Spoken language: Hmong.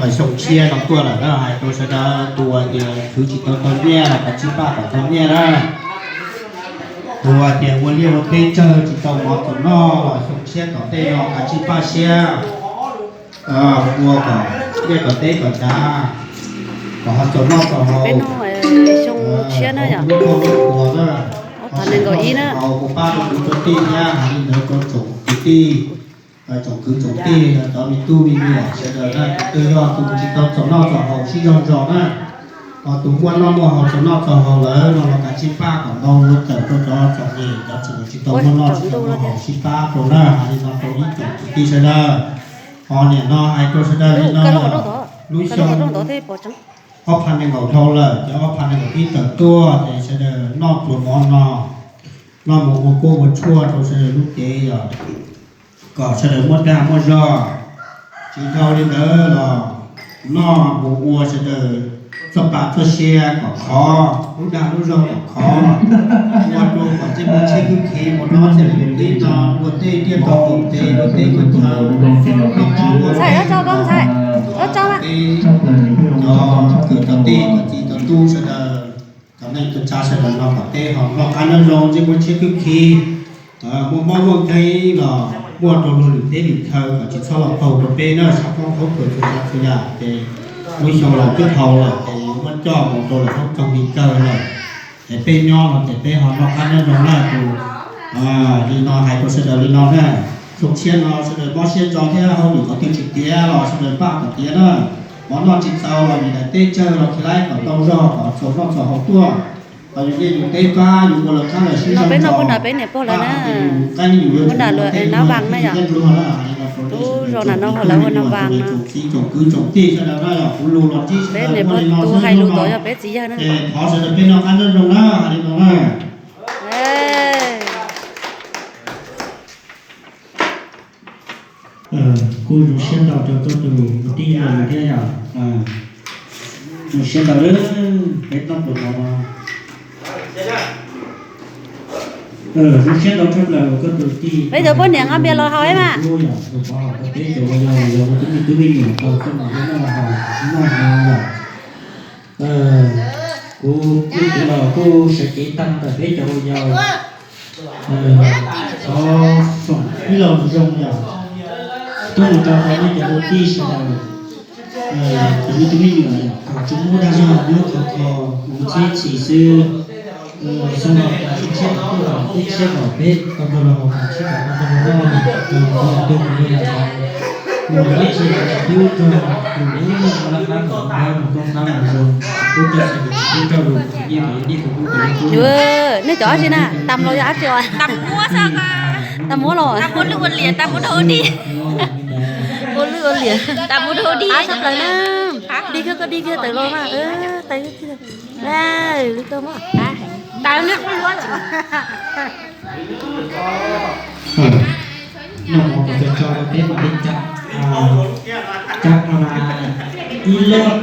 Xyoo tshiab no tuaj lawm na, hais rau sawv daws, tus uas tias khwv tsis tau tau nyiaj los kav tsij pab kom tau nyiaj na. Tus uas tias ua liaj ua teb tsawg tsis tau mov txaus noj los xyoo tshiab tom ntej no kav tsij pab siab ua kom liaj kom teb kom dav, kom ho txaus noj txaus haus. Xyoo tshiab na yom, ob phav nees nkaum ib na. Ua pab rau kuv rau tij thiab hais li ntawd rau tsoom kwv tij, tsoom kwv tsoom tij, cov me tub me nyuam sawv daws na, tus twg yog tus tsis tau txaus noj txaus haus sib zog zog na, ho tus muaj noj muaj haus txaus noj txaus haus lawm no los kav tsij pab kom ntau ua tawm rau cov txom nyem, cov tseem tsis tau muaj noj tsis tau muaj haus sib pab rau na, hais li no rau ib tsoom kwv tij sawv daws. Ho nim no hais rau sawv daws li no, lub xyoo ob phav nees nkaum dhau lawm, ces ob phav nees nkaum ib tawm tuaj ces sawv daws noj pluas mov no, noj mus ua kuaj ua tshuaj rau sawv daws lub cev yom, kom sawv daws muaj dag muaj zog. Tsis dhau li ntawd los noj mus ua sawv daws txoj pa txoj sia kom khov, lub dag lub zog kom khov, ua rau kom ntsej muag tshiab khwb khiv mus noj txhij li no, ua tej tiaj tau qaum tes, ua teb ua chaw, noj mov ua teb, cov kwv cov tij cov txiv cov tub sawv daws, cov neej cov tsav sawv daws no kom peb ho noj qab nyob zoo, ntsej muag tshiab khwb khiv, muaj mob muaj nkeeg los muaj rau luag lwm teb lwm chaw kom tsis txhob los qaug rau peb na, sab koob khaub kawm txhua tsav txhua yam ces lub xyoo laus twb dhau lawm ces yuav muab coj mus rau lawm hoob toog li kawg lawm. Es peb nyob no ces peb ho noj qab nyob zoo na tus. Li no hais rau sawv daws li no na, xyoo tshiab no sawv daws mob siab ntso thiab hauj lwm qhov twg tsis tiav los sawv daws pab kom tiav na. Mov noj tsis txaus los nim daim teb tsawg los khi laib kom tau zog kom txaus noj txaus haus tuaj. Ho yus nej yus teb pab yus ua lawv qab lawv sib zog ntso, pab yus qeeb yus yuav tsum ua teb luag na, yus qeeb luag na. Lub zos nram no hu lawv ua Nam Vas no. Tsoom kwv tsoom tij sawv daws na, yog kuv lus los ntsib sawv daws muaj li no xwb hnub no, ces thov sawv daws peb noj qab nyob zoo na, hais li no na. Kuj zoo siab ntau rau koj tus kwv tij yog thiab yom. Zoo siab ntau, peb noj pluas mov no. Zoo siab ntau tshaj plaws koj tus tij. Peb cov poj niam nqa npias los haus mas. Yog tus pov haum rau peb cov uas yog ua tub me tub me nyuam tau coj mus ua noj haus noj no yom. Kuv kuj los kuj sawv cev tag ntawm peb cov uas yog thov foom ib lo lus zoo yom, tuaj mus rau nej cov ua tij sawv daws, cov me tub me nyuam yom, kom tsuas muaj dag zog nyob khov kho, mus txhiab txhis xwb. Xyoo no kom tshiab kom tuaj, kom tshiab kom peb tau nrog los haus, tshiab kom tau nrog los noj, kom tau twg mus li lawm, mus ib txhia tsis hlub rog, mus ib nyuag ua laj qab kom mus dab mus koob qab mus zoo, hlub rog txhais tes tsis hlub rog lus, nyiaj kom yog nyiaj, tus hlub kom yog hlub. Nej cov dab tsi na, tas los yog dab tsi os? Tas muab los? Tas muab lwj ua liam, tas muab dhau dib. Ua lwj ua liam, tas muab dhau dib. Ab, sab plaws na. Dib kiag, koj dib kiag tawm los mas. Tawm kiag. Lwj tau mas. Noj mov mas tso rau peb mas peb cab, cab no mas ib lub